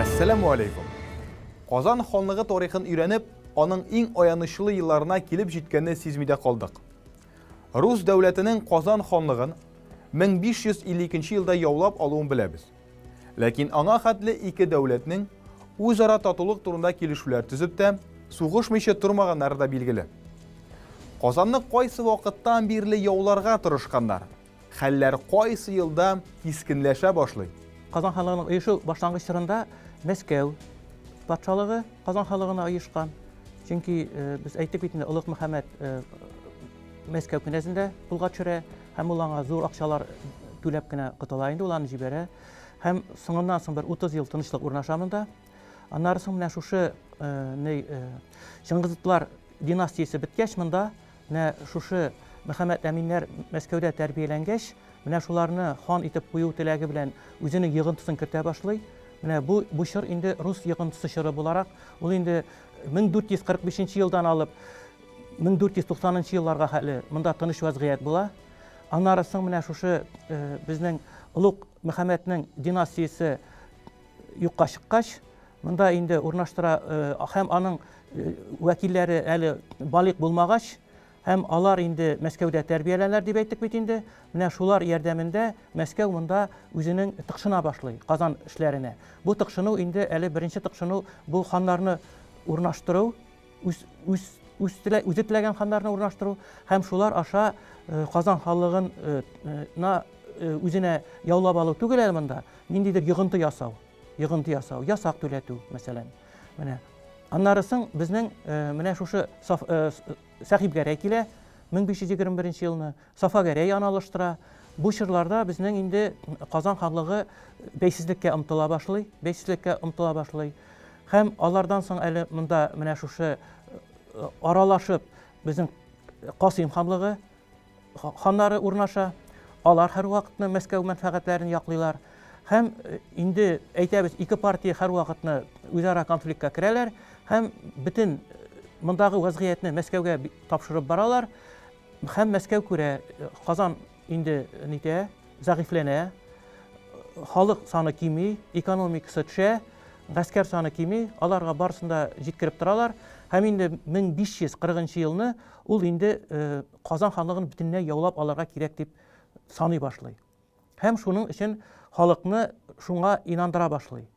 Әссәламү алейкум. Казан ханлыгы тарихын өйрәнеп, аның иң аянычлы елларына килеп җиткәнне сизми дә калдык. Рус дәүләтенең Казан ханлыгын 1552 елда яулап алуын беләбез. Ләкин аңа хәтле ике дәүләтнең үзара татулык турында килешүләр төзеп тә, сугышмыйча тормаганнары да билгеле. Казанны кайсы вакыттан бирле яуларга тырышканнар? Хәлләр кайсы елда кискенләшә башлый? Казан ханлыгының оешу башлангыч чорында Мәскәү патшалыгы Казан ханлыгына оешкан. Чөнки э, без әйттек бит инде, Олуг Мөхәммәд э, Мәскәү кенәзендә кулга төшерә һәм ул аңа зур акчалар түләп кенә котыла инде, ул аны җибәрә. Һәм соңыннан соң бер 30 ел тынычлык урнаша монда. Аннары соң менә шушы э, Чыңгызлар династиясе беткәч, монда менә шушы Мөхәммәд Әминнәр Мәскәүдә тәрбияләнгәч, менә шуларны хан итеп кую теләге белән үзенең йогынтысын кертә башлый. Менә бу чор инде рус йогынтысы чоры буларак, ул инде 1445 елдан алып 1490 елларга хәтле монда тыныч вазгыять була. Аннары соң менә шушы безнең Олуг Мөхәммәднең династиясе юкка чыккач, монда инде урнаштыра һәм аның вәкилләре әле балигъ булмагач, һәм алар инде Мәскәүдә тәрбияләнәләр дип әйттек бит инде. Менә шулар ярдәмендә Мәскәү монда үзенең тыкшына башлый Казан эшләренә. Бу тыкшыну инде әле беренче тыкшыну бу ханнарны урнаштыру, үз, үз, үз телә, үзе теләгән ханнарны урнаштыру һәм шулар аша Казан ханлыгын на үзенә яулап алу түгел әле монда, ниндидер йогынты ясау, йогынты ясау, ясак түләтү, мәсәлән. Менә. Аннары соң безнең менә шушы Сәхиб Гәрәй килә 1521 елны, Сафа Гәрәй аны алыштыра. Бу чорларда безнең инде Казан ханлыгы бәйсезлеккә омтыла башлый, бәйсезлеккә омтыла башлый. Һәм алардан соң әле монда менә шушы аралашып безнең Касыйм ханлыгы ханнары урнаша. Алар һәрвакытны Мәскәү мәнфәгатьләрен яклыйлар. Һәм инде әйтәбез, ике партия һәрвакытны үзара конфликтка керәләр һәм бөтен мондагы вазгыятьне Мәскәүгә тапшырып баралар. Һәм Мәскәү күрә, Казан инде нитә, зәгыйфьләнә, халык саны кими, экономикасы төшә, гаскәр саны кими, аларга барысын да җиткереп торалар. Һәм инде 1540 елны ул инде Казан ханлыгын бөтенләй яулап алырга кирәк дип саный башлый. Һәм шуның өчен халыкны шуңа инандыра башлый.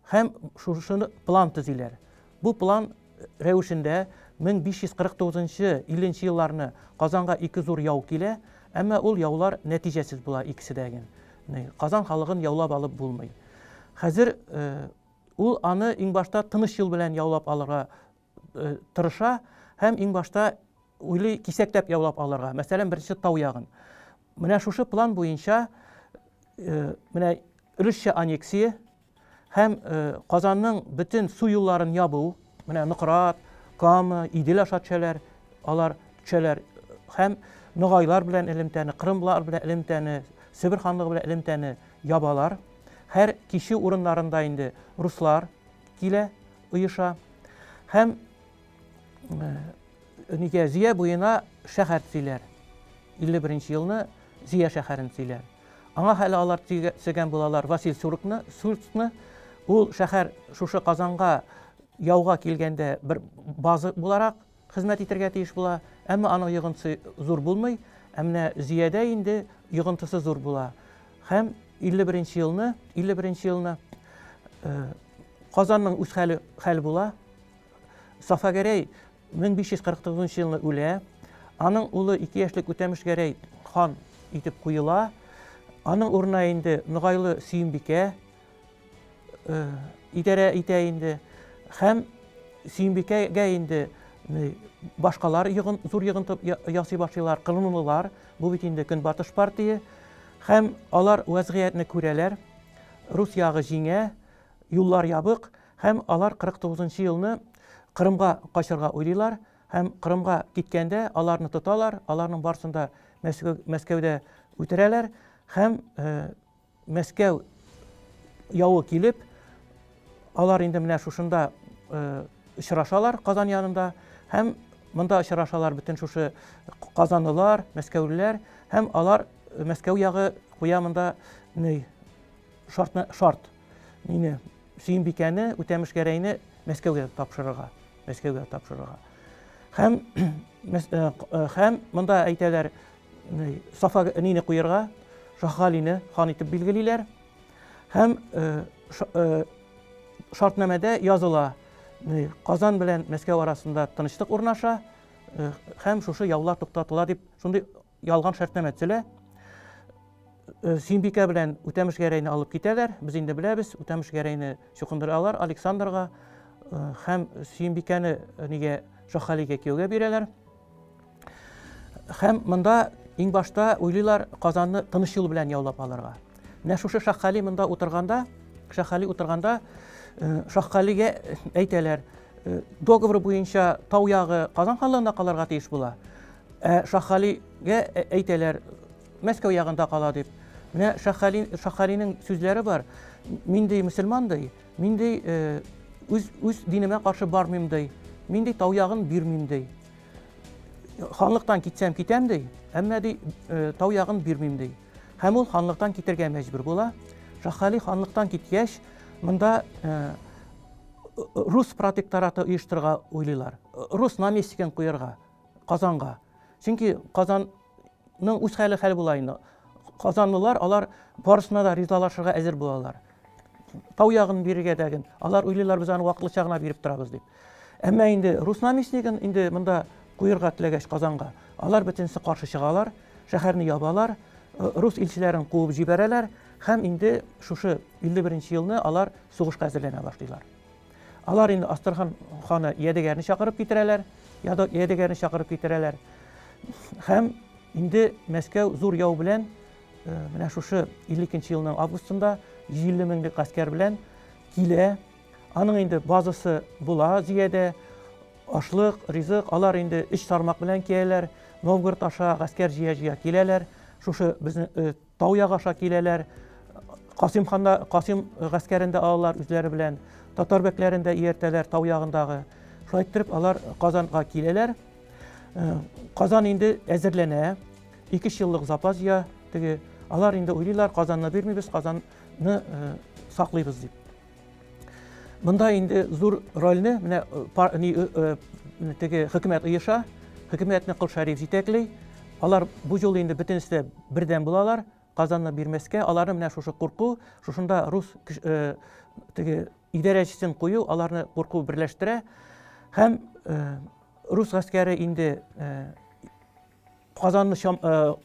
Һәм шушыны план төзиләр. Бу план рәвешендә 1549-50 елларны Казанга ике зур яу килә, әмма ул яулар нәтиҗәсез була икесе дә ген. Казан халыгын яулап алып булмый. Хәзер ул аны иң башта тыныч юл белән яулап алырга тырыша һәм иң башта уйлый кисәкләп яулап алырга. Мәсәлән, беренче тау ягын. Менә шушы план буенча менә өлешчә аннексия һәм Казанның бөтен су юлларын ябу, менә Нократ, Кама, Идел аша төшәләр, алар төшәләр һәм Ногайлар белән элемтәне, Кырымлар белән элемтәне, Себер ханлыгы белән элемтәне ябалар. Һәр кичү урыннарында инде руслар килә, оеша. Һәм нигә Зөя буена шәһәр төзиләр. 51 елны Зөя шәһәрен төзиләр. Аңа хәле алар төзегән булалар Василь Суркны, Суркны. Ул шәһәр шушы Казанга яуга килгәндә бер база буларак хезмәт итәргә тиеш була. Әмма аның йогынтысы зур булмый. Ә менә Зөядә инде йогынтысы зур була. Һәм 51 елны, 51 елны Казанның үз хәле хәл була. Сафагәрәй 1549 елны үлә. Аның улы 2 яшьлек Үтәмеш Гәрәй хан итеп куела. Аның урынына инде Ногайлы Сөембикә идарә итә инде. Һәм Сөембикәгә инде башкалар йогын, зур йогынты ясый башлыйлар, кырымлылар, бу бит инде Көнбатыш партия. Һәм алар вәзгыятьне күрәләр. Рус ягы җиңә, юллар ябык һәм алар 49 елны Кырымга качарга уйлыйлар һәм Кырымга киткәндә аларны тоталар, аларның барысын да Мәскәүдә үтерәләр һәм Мәскәү явы килеп, алар инде менә шушында очрашалар Казан янында һәм монда очрашалар бөтен шушы казанлылар, мәскәүлеләр һәм алар Мәскәү ягы куя монда ни шартны шарт мине. Сөембикәне, Үтәмеш Гәрәйне Мәскәүгә тапшырырга, Мәскәүгә тапшырырга. Һәм һәм монда әйтәләр, Сафа нине куерга, Шаһгалине хан итеп билгелиләр. Һәм шартнамәдә языла, Казан белән Мәскәү арасында тынычлык урнаша һәм шушы яулар туктатыла дип шундый ялган шартнамә төзелә. Сөембикә белән Үтәмеш Гәрәйне алып китәләр. Без инде беләбез, Үтәмеш Гәрәйне чукындыралар Александрга һәм Сөембикәне нигә Шаһгалигә кияүгә бирәләр. Һәм монда иң башта уйлыйлар Казанны тыныч юл белән яулап алырга. Менә шушы Шаһгали монда утырганда, Шаһгали утырганда, Шаһгалигә әйтәләр, договор буенча тау ягы Казан ханлыгында калырга тиеш була. Ә Шаһгалигә әйтәләр, Мәскәү ягында кала дип. Менә Шаһгали, Шаһгалинең сүзләре бар. Мин ди мөселман ди, мин ди үз үз динемә каршы бармыйм ди. Мин ди тау ягын бирмим ди. Ханлыктан китсәм китәм ди, әмма ди тау ягын бирмим ди. Һәм ул ханлыктан китергә мәҗбүр була. Шаһгали ханлыктан киткәч, монда рус протектораты оештырырга уйлыйлар. Рус наместиген куярга Казанга. Чөнки Казанның үз хәле хәл була инде. Казанлылар алар барысына да ризалашырга әзер булалар. Тау ягын бирергә дәген. Алар уйлыйлар, без аны вакытлыча гына биреп торабыз дип. Әмма инде рус наместнигын инде монда куерга теләгәч Казанга, алар бөтенесе каршы чыгалар, шәһәрне ябалар, рус илчеләрен куып җибәрәләр һәм инде шушы 51 елны алар сугышка әзерләнә башлыйлар. Алар инде Астрахань ханы Ядегәрне чакырып китерәләр, Ядегәрне чакырып китерәләр. Һәм инде Мәскәү зур яу белән менә шушы 52 елның августында 150 меңлек гаскәр белән килә. Аның инде базасы була Зиядә, ашлык, ризык, алар инде өч тармак белән киләләр. Новгород аша гаскәр җыя-җыя киләләр. Шушы безнең Тау ягы аша киләләр. Касыйм ханда, Касыйм гаскәрен дә алалар үзләре белән. Татар бәкләрен дә ияртәләр тау ягындагы. Шулай иттереп алар Казанга киләләр. Казан инде әзерләнә. 2 еллык запас җыя. Теге алар инде уйлыйлар, Казанны бирмибез, Казанны саклыйбыз дип. Монда инде зур рольне менә теге хөкүмәт оеша, хөкүмәтне Кол Шәриф җитәкли. Алар бу юлы инде бөтенесе дә бердәм булалар, Казанны бирмәскә, аларны менә шушы курку, шушында рус теге идарәчесен кую, аларны курку берләштерә. Һәм рус гаскәре инде Казанны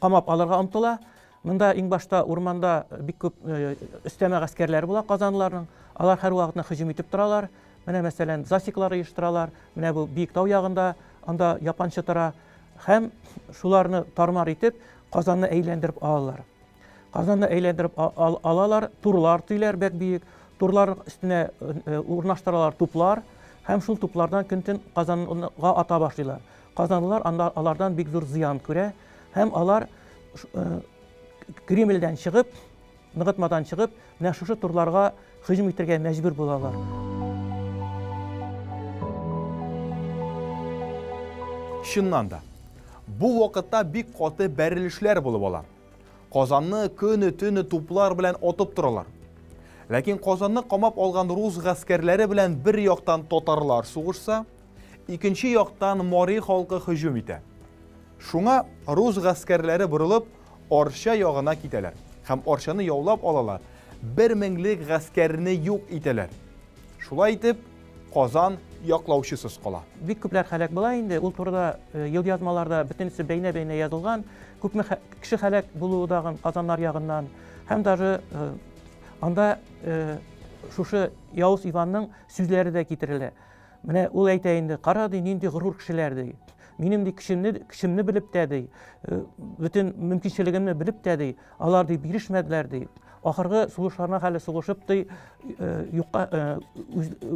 камап алырга омтыла. Монда иң башта урманда бик күп өстәмә гаскәрләр була казанлыларның. Алар һәрвакытны һөҗүм итеп торалар. Менә мәсәлән, засеклар оештыралар. Менә бу биек тау ягында анда япанчы тора. Һәм шуларны тармар итеп, Казанны әйләндереп алалар. Казанны әйләндереп алалар, турлар төйләр бик биек. Турлар өстенә урнаштыралар туплар һәм шул туплардан көн-төн Казанга ата башлыйлар. Казанлылар анда алардан бик зур зыян күрә һәм алар Кремльдән чыгып, ныгытмадан чыгып, менә шушы турларга һөҗүм итәргә мәҗбүр булалар. Чыннан да, бу вакытта бик каты бәрелешләр булып ала. Казанны көне-төне туплар белән атып торалар. Ләкин Казанны камап алган рус гаскәрләре белән бер яктан татарлар сугышса, икенче яктан мари халкы һөҗүм итә. Шуңа рус гаскәрләре борылып Арча ягына китәләр һәм Арчаны яулап алалар, бер меңлек гаскәрне юк итәләр. Шулай итеп, Казан яклаучысыз кала. Бик күпләр һәлак була инде. Ул турыда елъязмаларда бөтенесе бәйнә-бәйнә язылган. Күпме кеше һәлак булуы дагын Казаннар ягыннан. Һәм даже анда шушы Явыз Иванның сүзләре дә китерелә. Менә ул әйтә инде, кара ди, нинди горур кешеләр ди. Минем ди көчемне, көчемне белеп тә ди, бөтен мөмкинчелегемне белеп тә ди, алар ди бирешмәделәр ди. Ахыргы сулышларына хәле сугышып ди, юкка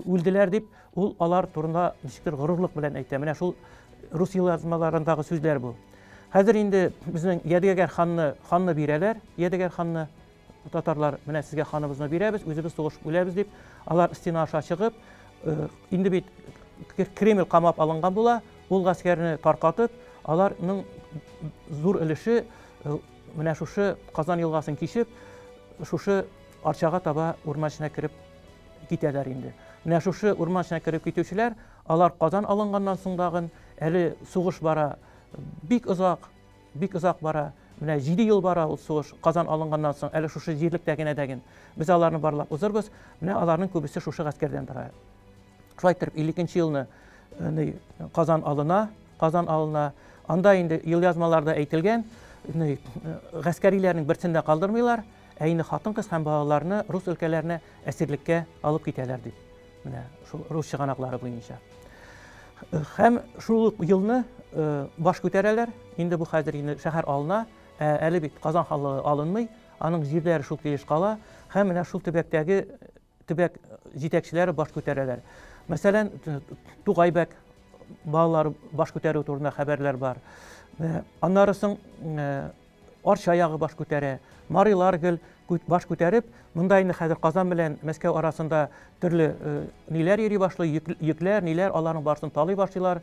үлделәр дип, ул алар турында ничектер горурлык белән әйтә. Менә шул рус елъязмаларындагы сүзләр бу. Хәзер инде безнең Ядегәр ханны, ханны бирәләр, Ядегәр ханны татарлар, менә сезгә ханыбызны бирәбез, үзебез сугышып үләбез дип, алар стена аша чыгып, инде бит Кремль камап алынган була, ул гаскәрне таркатып, аларның зур өлеше менә шушы Казан елгасын кичеп, шушы Арчага таба урман эченә кереп китәләр инде. Менә шушы урман эченә кереп китүчеләр, алар Казан алынганнан соң тагын әле сугыш бара бик озак, бик озак бара. Менә 7 ел бара ул сугыш Казан алынганнан соң, әле шушы җирлектә генә дәген. Без аларны барлап узырбыз. Менә аларның күбесе шушы гаскәрдән тора. Шулай итеп 52 елны Казан алына, Казан алына. Анда инде елъязмаларда әйтелгән, гаскәриләрнең берсен дә калдырмыйлар, ә инде хатын-кыз һәм балаларны рус өлкәләренә әсирлеккә алып китәләр дип. Менә шул рус чыганаклары буенча. Һәм шул ук елны баш күтәрәләр. Инде бу хәзер инде шәһәр алына, ә әле бит Казан ханлыгы алынмый, аның җирләре шул килеш кала. Һәм менә шул төбәктәге төбәк җитәкчеләре баш күтәрәләр. Мәсәлән, Тугайбәк балалары баш күтәрү турында хәбәрләр бар. Аннары соң Арча ягы баш күтәрә. Марилар гел баш күтәреп, монда инде хәзер Казан белән Мәскәү арасында төрле ниләр йөри башлый, йөкләр, ниләр, аларның барысын талый башлыйлар.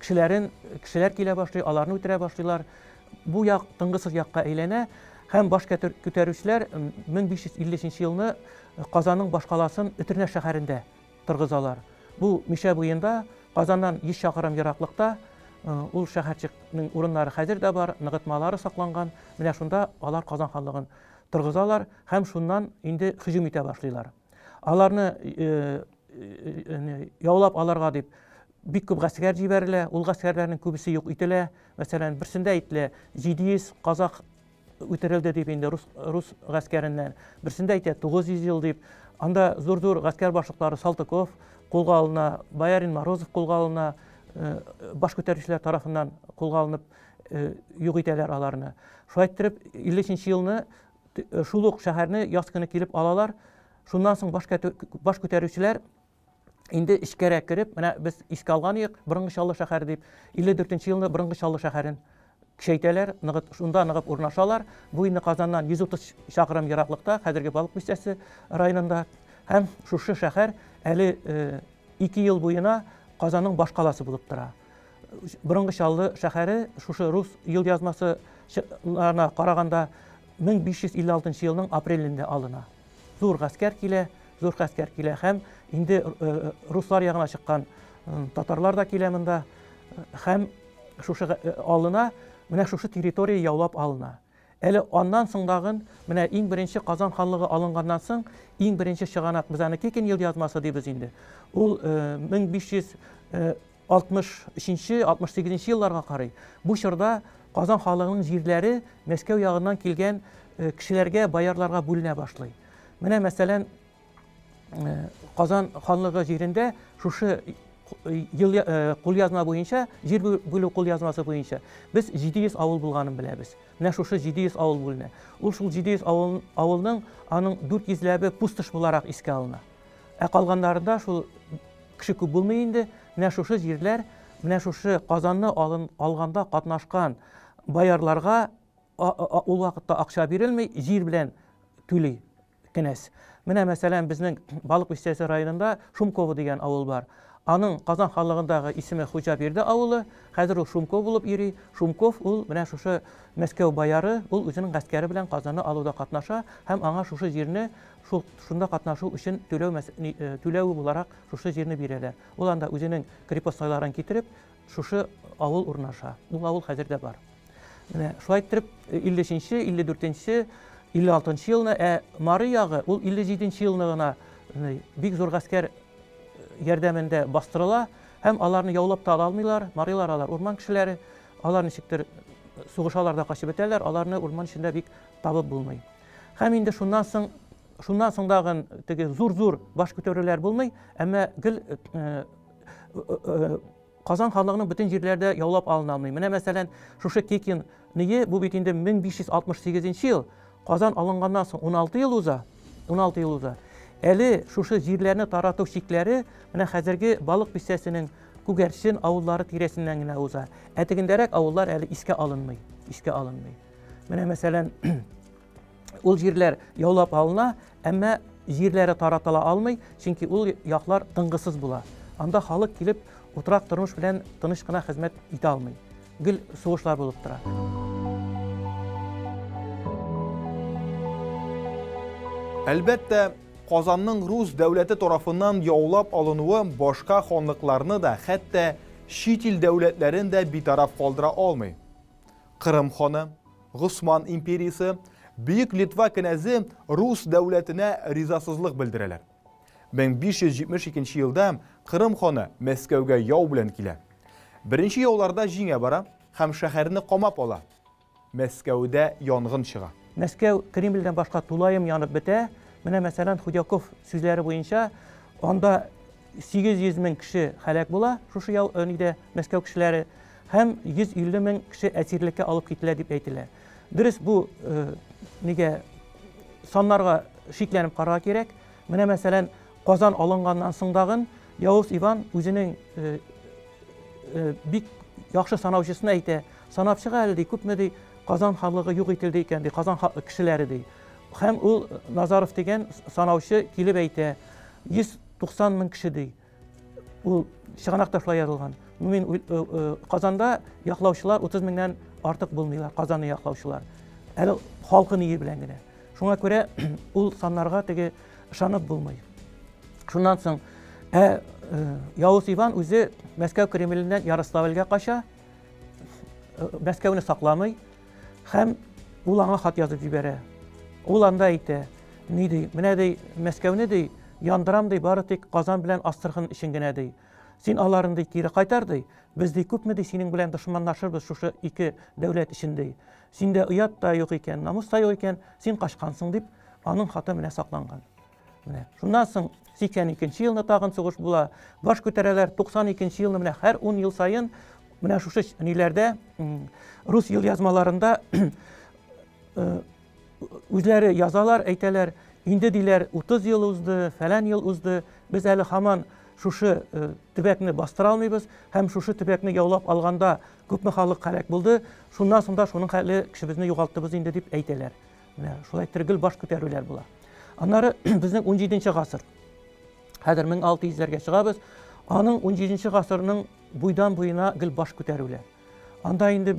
Кешеләрен, кешеләр килә башлый, аларны үтерә башлыйлар. Бу як тынгысыз якка әйләнә һәм баш күтәрүчеләр 1553 елны Казанның башкаласын Өтернә шәһәрендә торгызалар. Бу Мишә буенда, Казаннан 100 чакрым ераклыкта, ул шәһәрчекнең урыннары хәзер дә бар, ныгытмалары сакланган. Менә шунда алар Казан ханлыгын торгызалар һәм шуннан инде һөҗүм итә башлыйлар. Аларны яулап алырга дип бик күп гаскәр җибәрелә, ул гаскәрләрнең күбесе юк ителә. Мәсәлән, берсендә әйтелә, 700 казак үтерелде дип инде рус, рус гаскәреннән. Берсендә әйтә 900 ел дип. Анда зур-зур гаскәр башлыклары Салтыков кулга алына, Боярин Морозов кулга алына, баш күтәрүчеләр тарафыннан кулга алынып юк итәләр аларны. Шулай иттереп 53 елны шул ук шәһәрне яз көне килеп алалар. Шуннан соң баш, баш күтәрүчеләр инде эчкәрәк кереп, менә без искә алган идек, Борынгы Чаллы шәһәре дип, 54 елны Борынгы Чаллы шәһәрен көчәйтәләр, ныгыт, шунда ныгып урнашалар. Бу инде Казаннан 130 чакрым ераклыкта, хәзерге Балык бистәсе районында. Һәм шушы шәһәр әле 2 ел буена Казанның башкаласы булып тора. Борынгы Чаллы шәһәре шушы рус ел язмасына караганда 1556 елның апрелендә алына. Зур гаскәр килә, зур гаскәр килә һәм инде руслар ягына чыккан татарлар да килә монда һәм шушы алына, менә шушы территория яулап алына. Әле аннан соң тагын, менә иң беренче Казан ханлыгы алынганнан соң, иң беренче чыганак, без аны Кекин елъязмасы дибез инде. Ул 1563 68 елларга карый. Бу чорда Казан ханлыгының җирләре Мәскәү ягыннан килгән кешеләргә, боярларга бүленә башлый. Менә мәсәлән, Казан ханлыгы җирендә шушы ел кулъязма буенча, җир бүлү кулъязмасы буенча без 700 авыл булганын беләбез. Менә шушы 700 авыл бүленә. Ул шул 700 авыл, авылның аның 400 ләбе пустошь буларак искә алына. Ә калганнарында шул кеше күп булмый инде. Менә шушы җирләр, менә шушы Казанны алын, алганда катнашкан боярларга ул вакытта акча бирелми, җир белән түли кенәз. Менә мәсәлән, безнең Балык бистәсе районында Шумково дигән авыл бар. Аның Казан ханлыгындагы исеме Хуҗабирде авылы, хәзер ул Шумков булып йөри. Шумков ул менә шушы Мәскәү бояры, ул үзенең гаскәре белән Казанны алуда катнаша һәм аңа шушы җирне шул шунда катнашу өчен түләү түләве буларак шушы җирне бирәләр. Ул анда үзенең крепостнойларын китереп, шушы авыл урнаша. Ул авыл хәзер дә бар. Менә шулай иттереп 53-нче, 54-нче, 56-нчы елны, ә Мары ягы ул 57-нче елны гына бик зур гаскәр ярдәмендә бастырыла һәм аларны яулап та ала алмыйлар. Марилар алар урман кешеләре, алар ничектер сугышалар да качып бетәләр, аларны урман эчендә бик табып булмый. Һәм инде шуннан соң шуннан соң тагын теге зур-зур баш күтәрүләр булмый, әмма гел Казан ханлыгының бөтен җирләре дә яулап алына алмый. Менә мәсәлән, шушы Кекин ние, бу бит инде 1568 ел, Казан алынганнан соң 16 ел уза, 16 ел уза. Әле шушы җирләрне тарату чикләре менә хәзерге Балык бистәсенең Күгәрчен авыллары тирәсеннән генә уза. Ә тегендәрәк авыллар әле искә алынмый, искә алынмый. Менә мәсәлән, ул җирләр яулап алына, әмма җирләре таратыла алмый, чөнки ул яклар тынгысыз була. Анда халык килеп, утрак тормыш белән тыныч кына хезмәт итә алмый. Гел сугышлар булып тора. Әлбәттә, Казанның рус дәүләте тарафыннан яулап алынуы башка ханлыкларны да, хәтта чит ил дәүләтләрен дә битараф калдыра алмый. Кырым ханы, Госман империясе, Бөек Литва кенәзе рус дәүләтенә ризасызлык белдерәләр. 1572 елда Кырым ханы Мәскәүгә яу белән килә. Беренче яуларда җиңә бара һәм шәһәрне камап ала. Мәскәүдә янгын чыга. Мәскәү Кремльдән башка тулаем янып бетә. Менә, мәсәлән, Худяков сүзләре буенча, анда 800 мең кеше һәлак була, шушы яу, нидә, Мәскәү кешеләре, һәм 150 мең кеше әсирлеккә алып кителә дип әйтелә. Дөрес, бу нигә саннарга шикләнеп карарга кирәк. Менә, мәсәлән, Казан алынганнан соң дагын Явыз Иван үзенең бик яхшы санаучысына әйтә, санап чыга әле, ди, күпме, ди, Казан ханлыгы юк ителде икән, ди, Казан кешеләре, ди. Һәм ул Назаров дигән санаучы килеп әйтә, 190 мең кеше, ди. Ул чыганакта шулай язылган. Мин Казанда яклаучылар 30 меңнән артык булмыйлар, Казанны яклаучылар. Әле халкы ние белән генә. Шуңа күрә ул саннарга теге ышанып булмый. Шуннан соң Явыз Иван үзе Мәскәү Кремленнән Ярославльгә кача, Мәскәүне сакламый һәм ул аңа хат язып җибәрә. Ул анда әйтә, ни ди, менә ди, Мәскәүне ди, яндырам ди, бары тик Казан белән Астрахань өчен генә ди. Син аларын ди кире кайтар ди, без ди күпме ди синең белән дошманлашырбыз шушы ике дәүләт өчен ди. Синдә оят та юк икән, намус та юк икән, син качкансың дип, аның хаты менә сакланган. Менә. Шуннан соң 82 елны тагын сугыш була. Баш күтәрәләр 92 елны, менә һәр 10 ел саен менә шушы ниләрдә, рус ел язмаларында үзләре язалар, әйтәләр, инде диләр 30 ел узды, фәлән ел узды, без әле һаман шушы төбәкне бастыра алмыйбыз һәм шушы төбәкне яулап алганда күпме халык һәлак булды, шуннан соң да шуның хәтле кешебезне югалттыбыз инде дип әйтәләр. Менә шулай тергел баш күтәрүләр була. Аннары безнең 17 гасыр. Хәзер 1600-ләргә чыгабыз. Аның 17 гасырның буйдан буена гел баш күтәрүләр. Анда инде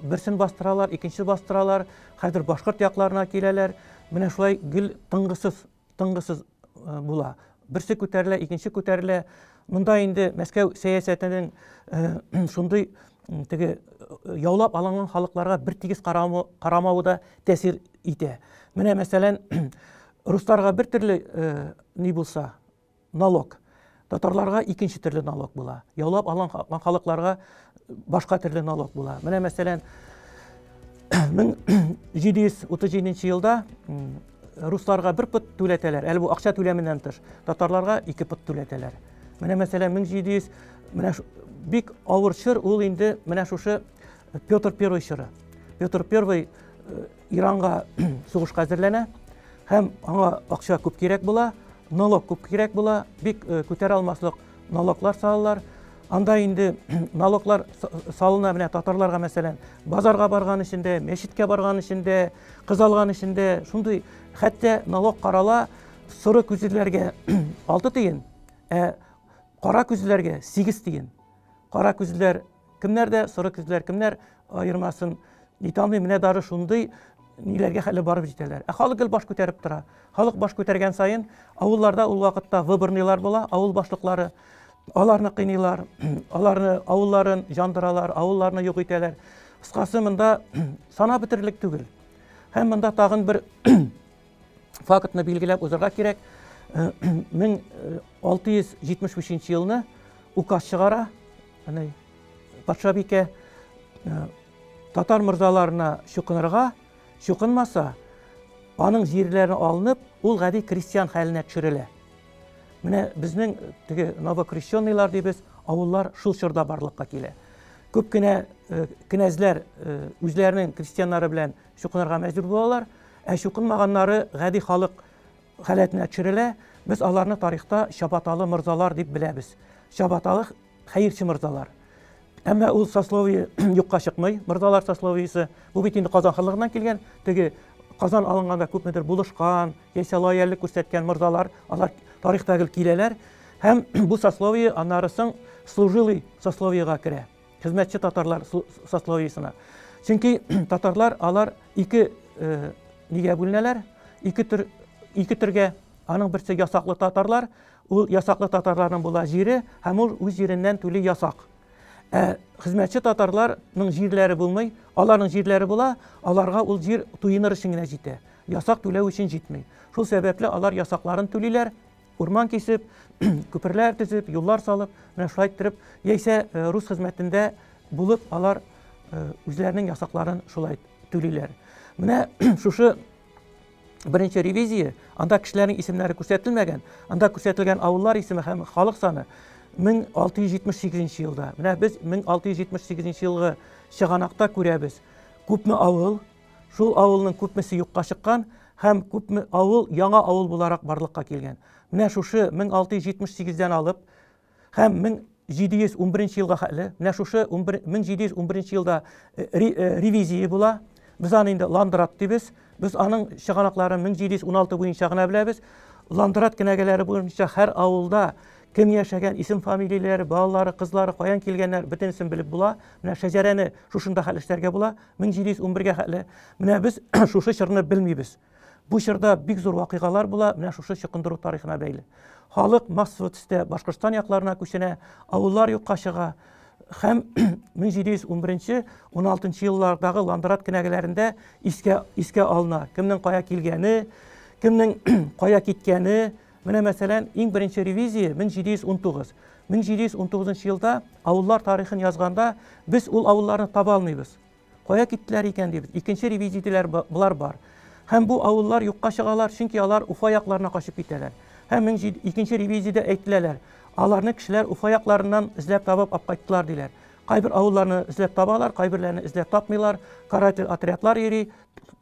берсен бастыралар, икенче бастыралар, хәзер башкорт якларына киләләр. Менә шулай гел тынгысыз, тынгысыз була. Берсе күтәрелә, икенче күтәрелә. Монда инде Мәскәү сәясәтенең шундый теге яулап алынган халыкларга бер тигез карамавы да тәэсир итә. Менә, мәсәлән, русларга бер төрле ни булса, налог, татарларга икенче төрле налог була. Яулап алынган халыкларга башка төрле налог була. Менә, мәсәлән, 1737 елда русларга бер пот түләтәләр, әле бу акча түләменнән тыш, татарларга ике пот түләтәләр. Менә, мәсәлән, 1700, менә бик авыр чор ул инде менә шушы Петр I чоры. Петр I Иранга сугышка әзерләнә һәм аңа акча күп кирәк була, налог күп кирәк була, бик күтәрә алмаслык налоглар салалар. Анда инде налоглар салына менә татарларга, мәсәлән, базарга барган өчен дә, мәчеткә барган өчен дә, кыз алган өчен дә, шундый хәтта налог карала соры күзлеләргә 6 тиен, ә кара күзлеләргә 8 тиен. Кара күзлеләр кемнәр дә, соры күзлеләр кемнәр, аермасын нитә алмый, менә дары шундый ниләргә хәле барып җитәләр. Ә халык гел баш күтәреп тора. Халык баш күтәргән саен авылларда ул вакытта выборныйлар була, авыл башлыклары. Аларны кыйныйлар, аларны авылларын жандыралар, авылларны юк итәләр. Кыскасы, монда санап бетерерлек түгел. Һәм монда тагын бер фактны билгеләп узарга кирәк. 1675 елны указ чыгара, әнә патшабикә, татар морзаларына чукынырга, чукынмаса, аның җирләре алынып, ул гади крестьян хәленә төшерелә. Менә безнең теге новокрещенныйлар дибез, авыллар шул чорда барлыкка килә. Күп кенә кенәзләр үзләренең крестьяннары белән чукынырга мәҗбүр булалар, ә чукынмаганнары гади халык халәтенә төшерелә. Без аларны тарихта чабаталы морзалар дип беләбез. Чабаталы хәерче морзалар. Әмма ул сословие юкка чыкмый, морзалар сословиесе. Бу бит инде Казан ханлыгыннан килгән, теге Казан алынганда күпмедер булышкан, яисә лояльлек күрсәткән морзалар, алар тарихта гел киләләр. Һәм бу сословие аннары соң служилый сословиега керә. Хезмәтче татарлар сословиесына. Чөнки татарлар алар ике нигә бүленәләр? Ике төр, ике төргә. Аның берсе ясаклы татарлар, ул ясаклы татарларның була җире һәм ул үз җиреннән түли ясак. Ә хезмәтче татарларның җирләре булмый, аларның җирләре була, аларга ул җир туеныр өчен генә җитә. Ясак түләү өчен җитми. Шул сәбәпле алар ясакларын түлиләр, урман кисеп, күперләр төзеп, юллар салып, менә шулай иттереп, яисә рус хезмәтендә булып, алар үзләренең ясакларын шулай түлиләр. Менә шушы беренче ревизия, анда кешеләрнең исемнәре күрсәтелмәгән, анда күрсәтелгән авыллар исеме һәм халык саны 1678 елда. Менә без 1678 елгы чыганакта күрәбез. Күпме авыл, шул авылның күпмесе юкка чыккан һәм күпме авыл яңа авыл буларак барлыкка килгән. Менә шушы 1678-дән алып һәм 1711 елга хәтле, менә шушы 1711 елда ревизия була. Без аны инде Ландрат дибез. Без аның чыганакларын 1716 буенча гына беләбез. Ландрат кенәгәләре буенча һәр авылда кем яшәгән, исем фамилияләре, балалары, кызлары, каян килгәннәр, бөтенесен белеп була. Менә шәҗәрәне шушында хәл эшләргә була. 1711-гә хәтле. Менә без шушы чорны белмибез. Бу чорда бик зур вакыйгалар була, менә шушы чукындыру тарихына бәйле. Халык массовый төстә Башкортстан якларына күченә, авыллар юкка чыга. Һәм 1711-16 еллардагы Ландрат кенәгәләрендә искә алына. Кемнең кая килгәне, кемнең кая киткәне. Менә мәсәлән, иң беренче ревизия 1719. 1719 елда авыллар тарихын язганда без ул авылларны таба алмыйбыз. Кая киттеләр икән дибез. Икенче ревизияләр болар бар. Һәм бу авыллар юкка чыгалар, чөнки алар Уфа якларына качып китәләр. Һәм икенче ревизиядә әйтеләләр. Аларны кешеләр Уфа якларыннан эзләп табып алып кайттылар диләр. Кайбер авылларны эзләп табалар, кайберләрне эзләп тапмыйлар. Каратель отрядлар йөри.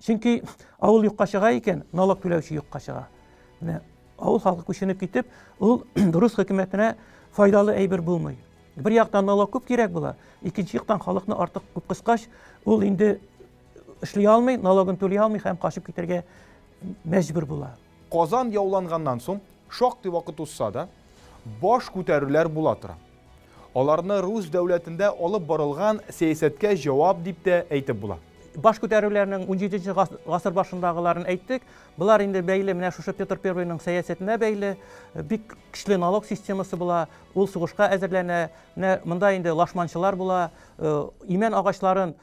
Чөнки авыл юкка чыга икән, налог түләүче юкка чыга. Менә авыл халкы күченеп китеп, ул рус хөкүмәтенә файдалы әйбер булмый. Бер яктан налог күп кирәк була, икенче яктан халыкны артык күп кыскач, ул инде эшли алмый, налогын түли алмый һәм качып китәргә мәҗбүр була. Казан яуланганнан соң шактый вакыт узса да, баш күтәрүләр була тора. Аларны рус дәүләтендә алып барылган сәясәткә җавап дип тә әйтеп була. Баш күтәрүләрнең 17 гасыр башындагыларын әйттек. Болар инде бәйле менә шушы Петр Первыйның сәясәтенә бәйле. Бик көчле налог системасы була, ул сугышка әзерләнә. Менә монда инде лашманчылар була, имән агачларын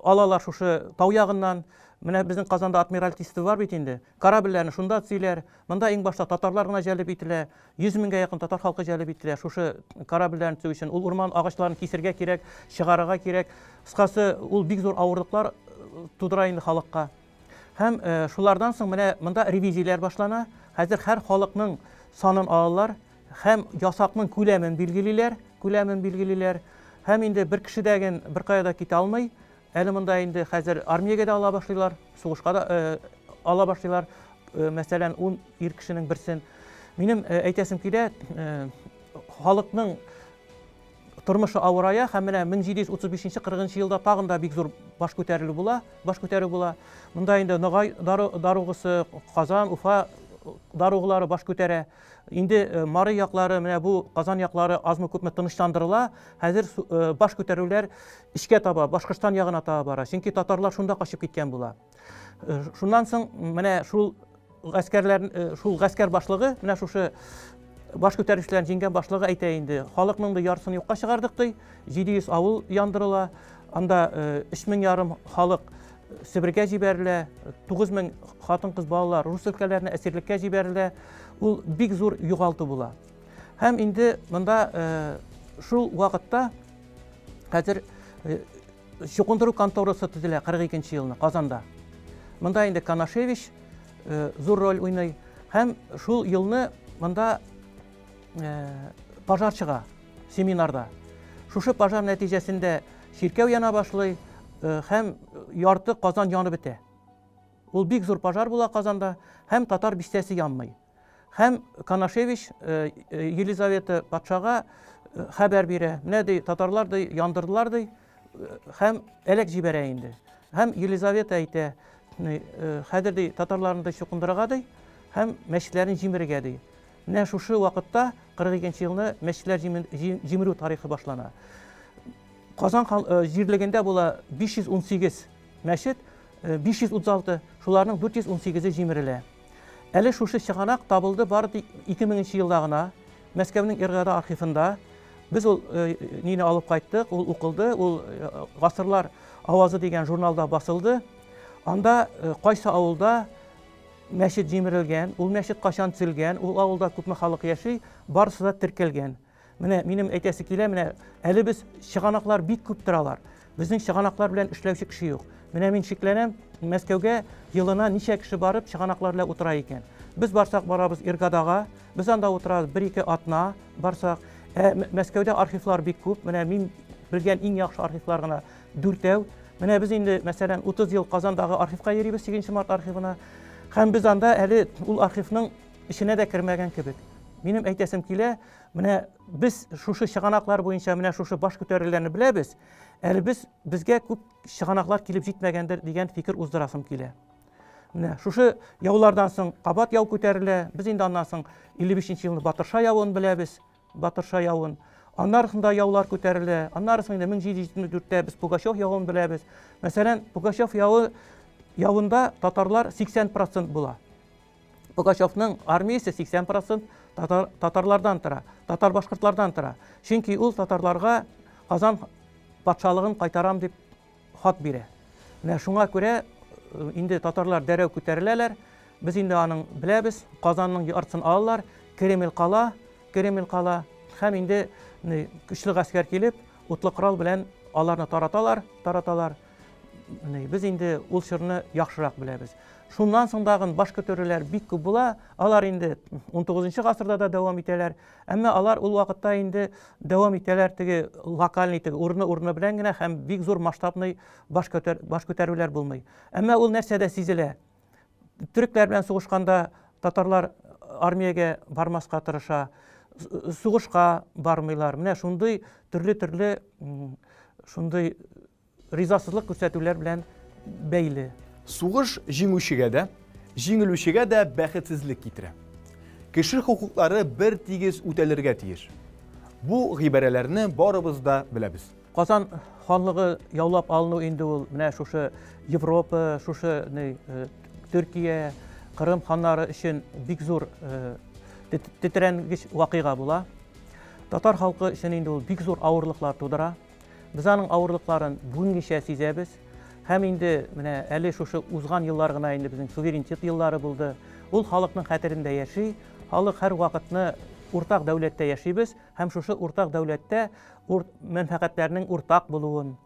алалар шушы тау ягыннан. Менә безнең Казанда адмиралтейство бар бит инде. Корабльләрне шунда төзиләр. Монда иң башта татарлар гына җәлеп ителә. 100 меңгә якын татар халкы җәлеп ителә. Шушы корабльләрне төзү өчен ул урман агачларын кисергә кирәк, чыгарырга кирәк. Кыскасы, ул бик зур авырлыклар тудыра инде халыкка. Һәм шулардан соң менә монда ревизияләр башлана. Хәзер һәр халыкның санын алалар һәм ясакның күләмен билгелиләр, күләмен билгелиләр. Һәм инде бер кеше дә бер кая да китә алмый. Әле монда инде хәзер армиягә дә ала башлыйлар, сугышка да ала башлыйлар. Мәсәлән, 10 ир кешенең берсен. Минем әйтәсем килә, халыкның тормышы авырая һәм менә 1735-40 елда тагын да бик зур баш күтәрелү була, баш күтәрү була. Монда инде Ногай даругысы, Казан, Уфа даругылары баш күтәрә. Инде Мары яклары, менә бу Казан яклары азмы күпме тынычландырыла. Хәзер баш күтәрүләр эчкә таба, Башкортстан ягына таба бара. Чөнки татарлар шунда качып киткән була. Шуннан соң менә шул гаскәрләр, шул гаскәр башлыгы, менә шушы баш күтәрүчеләрне җиңгән башлыгы әйтә инде, халыкның да ярысын юкка чыгардык ди, 700 авыл яндырыла, анда 3,5 мең халык Себергә җибәрелә, 9000 хатын-кыз балалар рус өлкәләренә әсирлеккә җибәрелә. Ул бик зур югалту була. Һәм инде монда шул вакытта хәзер чукындыру конторасы төзелә 42 елны Казанда. Монда инде Канашевич зур роль уйный. Һәм шул елны монда пожар чыга семинарда. Шушы пожар нәтиҗәсендә чиркәү яна башлый һәм ярты Казан янып бетә. Ул бик зур пожар була Казанда һәм татар бистәсе янмый. Һәм Канашевич Елизавета патшага хәбәр бирә. Менә ди, татарлар ди, яндырдылар ди, һәм әләк җибәрә инде. Һәм Елизавета әйтә, хәзер ди, татарларны да чукындырырга ди, һәм мәчетләрен җимерергә ди. Менә шушы вакытта 42 елны мәчетләр җимерү тарихы башлана. Казан җирлегендә була 518 мәчет, 536, шуларның 418-е җимерелә. Әле шушы чыганак табылды бары тик 2000 нче елда гына Мәскәүнең Иргада архивында. Без ул нине алып кайттык, ул укылды, ул Гасырлар авазы дигән журналда басылды. Анда кайсы авылда мәчет җимерелгән, ул мәчет кайчан төзелгән, ул авылда күпме халык яши, барысы да теркәлгән. Менә минем әйтәсе килә, менә әле без чыганаклар бик күп торалар. Безнең чыганаклар белән эшләүче кеше юк. Менә мин шикләнәм, Мәскәүгә елына ничә кеше барып чыганаклар белән утыра икән. Без барсак барабыз Иргадага, без анда утырабыз бер-ике атна барсак. Ә Мәскәүдә архивлар бик күп. Менә мин белгән иң яхшы архивлар гына дүртәү. Менә без инде, мәсәлән, 30 ел Казандагы архивка йөрибез, 8 март архивына. Һәм без анда әле ул архивның эченә дә кермәгән кебек. Минем әйтәсем килә, менә без шушы чыганаклар буенча менә шушы баш күтәрүләрне беләбез. Әле без безгә күп чыганаклар килеп җитмәгәндер дигән фикер уздырасым килә. Менә шушы яулардан соң кабат яу күтәрелә. Без инде аннан соң 55 елны Батырша явын беләбез. Батырша явын. Аннары да яулар күтәрелә. Аннары соң инде 1774-тә без Пугачев явын беләбез. Мәсәлән, Пугачев явы явында татарлар 80% була. Пугачевның армиясе 80% татар, татарлардан тора, татар-башкортлардан тора. Чөнки ул татарларга Казан патшалыгын кайтарам дип хат бирә. Менә шуңа күрә инде татарлар дәррәү күтәреләләр. Без инде аның беләбез, Казанның яртысын алалар, Кремль кала, Кремль кала һәм инде көчле гаскәр килеп, утлы корал белән аларны тараталар, тараталар. Без инде ул чорны яхшырак беләбез. Шуннан соң тагын баш көтәрүләр бик күп була. Алар инде 19 гасырда да дәвам итәләр. Әмма алар ул вакытта инде дәвам итәләр теге локальный теге урыны-урыны белән генә һәм бик зур масштабный баш көтәр баш күтәрүләр булмый. Әмма ул нәрсәдә сизелә? Төрекләр белән сугышканда татарлар армиягә бармаска тырыша, сугышка бармыйлар. Менә шундый төрле-төрле шундый ризасызлык күрсәтүләр белән бәйле. Сугыш җиңүчегә дә, җиңелүчегә дә бәхетсезлек китерә. Кеше хокуклары бер тигез үтәлергә тиеш. Бу гыйбарәләрне барыбыз да беләбез. Казан ханлыгы яулап алыну инде ул менә шушы Европа, шушы ни, Төркия, Кырым ханнары өчен бик зур тетрәнгеч вакыйга була. Татар халкы өчен инде ул бик зур авырлыклар тудыра. Без аның авырлыкларын бүгенгечә сизәбез. Һәм инде менә әле шушы узган еллар гына инде безнең суверенитет еллары булды. Ул халыкның хәтерендә яши. Халык һәр вакытны уртак дәүләттә яшибез һәм шушы уртак дәүләттә мәнфәгатьләрнең уртак булуын,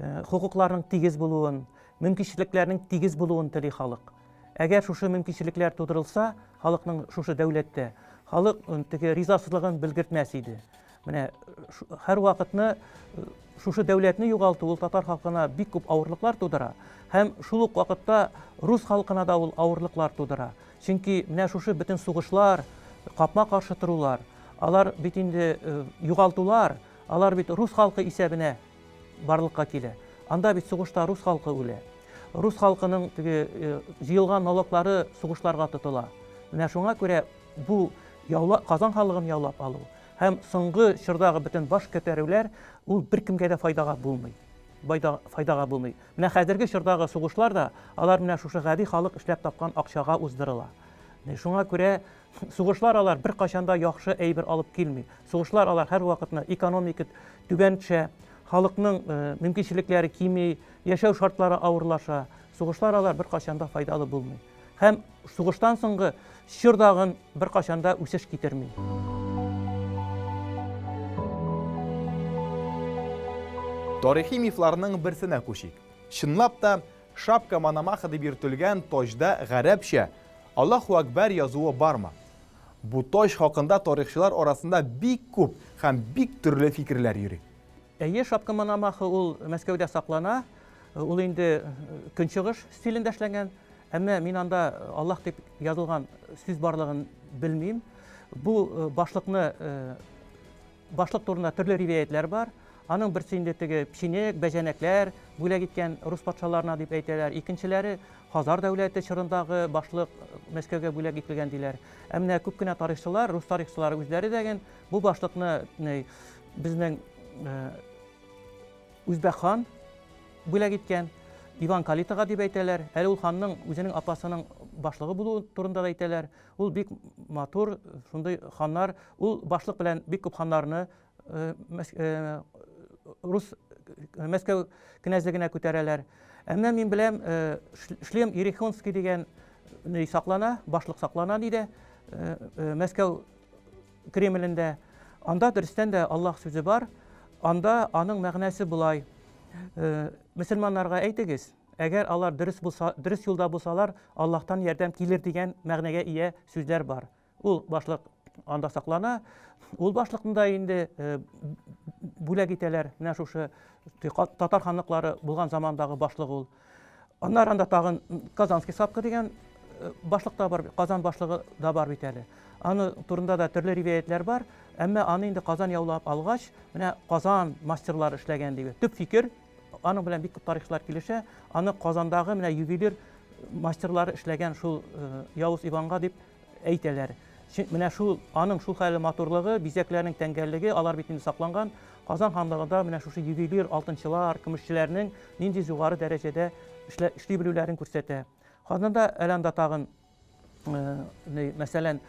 хокукларның тигез булуын, мөмкинчелекләрнең тигез булуын тели халык. Әгәр шушы мөмкинчелекләр тудырылса, халыкның шушы дәүләттә, халык теге ризасызлыгын белгертмәс иде. Менә һәрвакытны шушы дәүләтне югалту ул татар халкына бик күп авырлыклар тудыра һәм шул ук вакытта рус халкына да ул авырлыклар тудыра. Чөнки менә шушы бөтен сугышлар, капма-каршы торулар, алар бит инде югалтулар, алар бит рус халкы исәбенә барлыкка килә. Анда бит сугышта рус халкы үлә. Рус халкының теге җыелган налоглары сугышларга тотыла. Менә шуңа күрә бу яула, Казан ханлыгын яулап алу һәм соңгы чордагы бөтен баш күтәрүләр ул беркемгә дә файдага булмый. Байда, файдага булмый. Менә хәзерге чордагы сугышлар да алар менә шушы гади халык эшләп тапкан акчага уздырыла. Шуңа күрә сугышлар алар беркайчан да яхшы әйбер алып килми. Сугышлар алар һәрвакытны экономика түбән төшә, халыкның мөмкинчелекләре кими, яшәү шартлары авырлаша. Сугышлар алар беркайчан да файдалы булмый. Һәм сугыштан соңгы чор дагын беркайчан да үсеш китерми. Тарихи мифларның берсенә күчик. Чынлап та, Шапка Мономаха дип йөртелгән таҗда гарәпчә Аллаһу Акбәр язуы бармы? Бу таҗ хакында тарихчылар арасында бик күп һәм бик төрле фикерләр йөри. Әйе, Шапка Мономаха ул Мәскәүдә саклана. Ул инде көнчыгыш стилендә эшләнгән. Әмма мин анда Аллаһ дип язылган сүз барлыгын белмим. Бу башлыкны башлык турында төрле риваятлар бар. Аның берсе инде теге печенек, бәҗәнәкләр бүләк иткән рус патшаларына дип әйтәләр. Икенчеләре Хазар дәүләте чорындагы башлык Мәскәүгә бүләк ителгән диләр. Ә менә күп кенә тарихчылар, рус тарихчылары үзләре дә бу башлыкны безнең Үзбәк хан бүләк иткән Иван Калитага дип әйтәләр. Әле ул ханның үзенең апасының башлыгы булуы турында да әйтәләр. Ул бик матур, шундый ханнар, ул башлык белән бик күп ханнарны рус Мәскәү кенәзлегенә күтәрәләр. Әмма мин беләм, шлем Ерихонский дигән саклана, башлык саклана диде Мәскәү Кремлендә. Анда дөрестән дә Аллаһ сүзе бар. Анда аның мәгънәсе болай. Мөселманнарга әйтегез, әгәр алар дөрес булса, дөрес юлда булсалар, Аллаһтан ярдәм килер дигән мәгънәгә ия сүзләр бар. Ул башлык анда саклана. Ул башлыкны да инде бүләк итәләр. Менә шушы татар ханлыклары булган замандагы башлык ул. Аннары анда тагын Казанский сапка дигән башлык та бар, Казан башлыгы да бар бит әле. Аны турында да төрле риваятләр бар, әмма аны инде Казан яулап алгач, менә Казан мастерлары эшләгән дип. Төп фикер, аның белән бик күп тарихчылар килешә, аны Казандагы менә ювелир мастерлары эшләгән шул Явыз Иванга дип әйтәләр. Менә шул аның шул хәле матурлыгы, бизәкләрнең тәңгәллеге, алар бит инде сакланган. Казан ханлыгында менә шушы ювелир алтынчылар, көмешчеләрнең нинди югары дәрәҗәдә эшли белүләрен күрсәтә. Казанда әле анда тагын мәсәлән,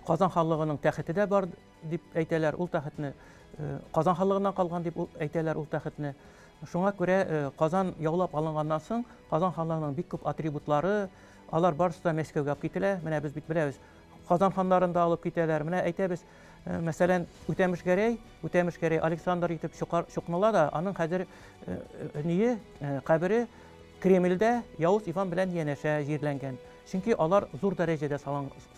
Казан ханлыгының тәхете дә бар дип әйтәләр. Ул тәхетне Казан ханлыгыннан калган дип әйтәләр ул тәхетне. Шуңа күрә Казан яулап алынганнан соң Казан ханлыгының бик күп атрибутлары, алар барысы да Мәскәүгә алып кителә. Менә без бит беләбез, Казан ханнарын да алып китәләр. Менә әйтәбез, мәсәлән, Үтәмеш Гәрәй, Үтәмеш Гәрәй Александр итеп чукныла да, аның хәзер ние, кабере Кремльдә Явыз Иван белән янәшә җирләнгән. Чөнки алар зур дәрәҗәдә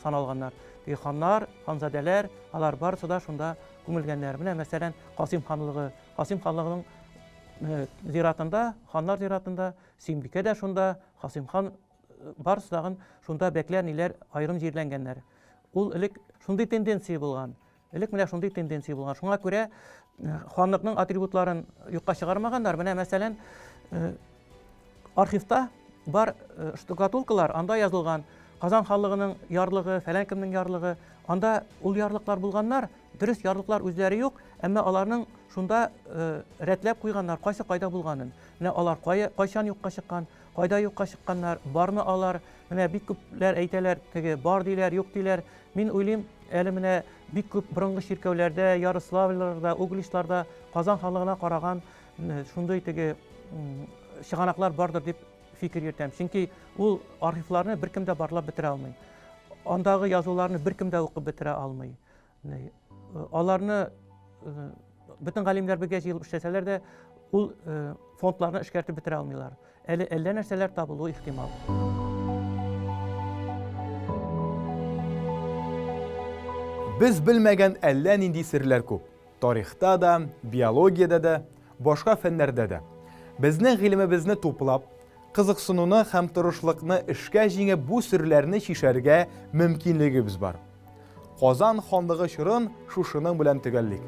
саналганнар. Теге ханнар, ханзадәләр, алар барысы да шунда күмелгәннәр. Менә мәсәлән, Касыйм ханлыгы, Касыйм ханлыгының зиратында, ханнар зиратында Сөембикә дә шунда, Касыйм хан барысы тагын шунда бәкләр ниләр аерым җирләнгәннәр. Ул элек шундый тенденция булган. Элек менә шундый тенденция булган. Шуңа күрә ханлыкның атрибутларын юкка чыгармаганнар. Менә мәсәлән, архивта бар штукатуркалар, анда язылган Казан ханлыгының ярлыгы, фәлән кемнең ярлыгы. Анда ул ярлыклар булганнар, дөрес ярлыклар үзләре юк, әмма аларның шунда рәтләп куйганнар, кайсы кайда булганын. Менә алар кайчан юкка чыккан, кайда юкка чыкканнар, бармы алар? Менә бик күпләр әйтәләр, теге бар диләр, юк диләр. Мин уйлыйм, әле менә бик күп борынгы чиркәүләрдә, Ярославльләрдә, Угличларда Казан ханлыгына караган шундый теге чыганаклар бардыр дип фикер йөртәм. Чөнки ул архивларны беркем дә барлап бетерә алмый. Андагы язуларны беркем дә укып бетерә алмый. Аларны бөтен галимнәр бергә җыелып эшләсәләр дә, ул фондларны эшкәртеп бетерә алмыйлар. Әле әллә нәрсәләр табылуы ихтимал. Без белмәгән әллә нинди серләр күп. Тарихта да, биологиядә дә, башка фәннәрдә дә. Безнең гыйлемебезне туплап, кызыксынуны һәм тырышлыкны эшкә җиңеп бу серләрне чишәргә мөмкинлегебез бар. Казан ханлыгы чорын шушының белән төгәллик.